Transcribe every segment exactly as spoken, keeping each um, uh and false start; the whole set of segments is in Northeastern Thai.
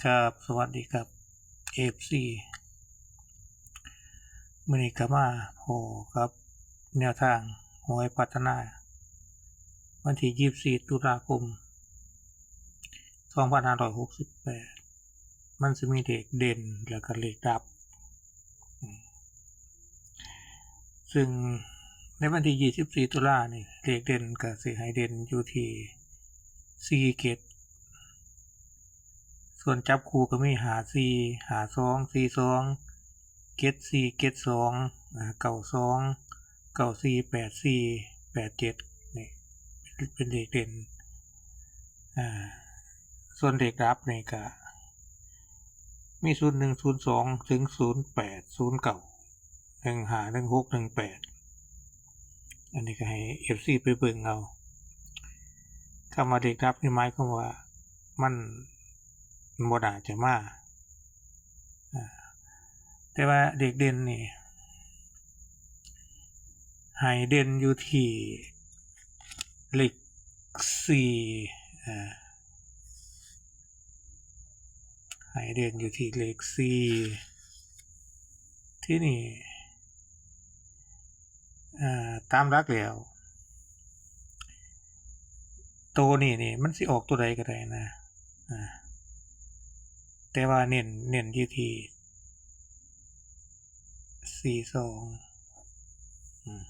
ครับ สวัสดีครับ เอฟซี มื้อนี้ก็มาพ้อกับแนวทางหวยพัฒนา วันที่ยี่สิบสี่ ตุลาคม สองพันห้าร้อยหกสิบแปด มันสิมีเลขเด่นแล้วก็เลขดับ ซึ่งในวันที่ยี่สิบสี่ ตุลานี่ เลขเด่นก็สิให้เด่นอยู่ที่สี่เจ็ด ส่วนจับคู่ก็มีห้าสี่ ห้าสอง สี่สอง เจ็ดสี่ เจ็ดสอง อ่า เก้าสอง เก้าสี่ แปดสี่ แปดเจ็ด นี่เป็นเลขเด่น อ่า ส่วนเลขดับนี่ก็มีศูนย์หนึ่ง ศูนย์สอง ถึง ศูนย์แปด ศูนย์เก้า หนึ่งห้า หนึ่งหก หนึ่งแปด อันนี้ก็ให้ เอฟซี ไปเบิ่งเอา คำว่าเลขดับนี่หมายความว่ามันบ่น่าจะมา อ่า แต่ว่าเลขเด่นนี่ ให้เด่นอยู่ที่เลขสี่ อ่า ให้เด่นอยู่ที่เลขสี่ ที่นี่ อ่า ตามหลักแล้ว ตัวนี้นี่มันสิออกตัวใดก็ได้นะ อ่า แต่ว่าเน้น เน้นอยู่ที่ สี่สอง อืม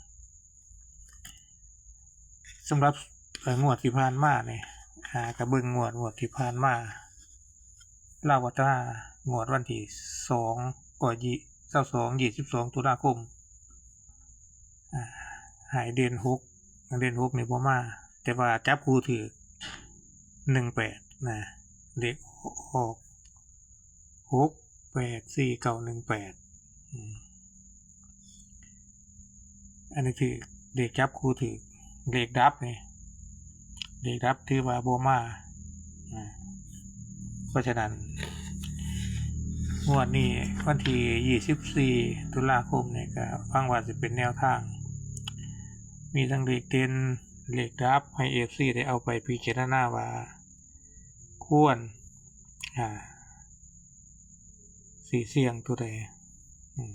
สำหรับ เอ่อ งวดที่ผ่านมาเนี่ย อ่า ก็เบิ่งงวด งวดที่ผ่านมา ลาวพัฒนางวดวันที่สอง ก็ยี่ ซาวสอง ยี่สิบสอง ตุลาคม อ่า ให้เด่นหก เด่นหกนี่บ่มา แต่ว่าจับคู่ถืก หนึ่งแปด นะ เลขออก หกแปดสี่เก้าหนึ่งแปด อืม อันนี้ถืก เลขจับคู่ถืก เลขดับนี่ เลขดับถือว่าบ่มา อ่า เพราะฉะนั้น งวดนี้วันที่ยี่สิบสี่ ตุลาคมเนี่ยก็หวังว่าจะเป็นแนวทาง มีทั้งเลขเด่น เลขดับ ให้ เอฟซี ได้เอาไปพิจารณาว่า ควร อ่า สิเสี่ยงตัวใด อืม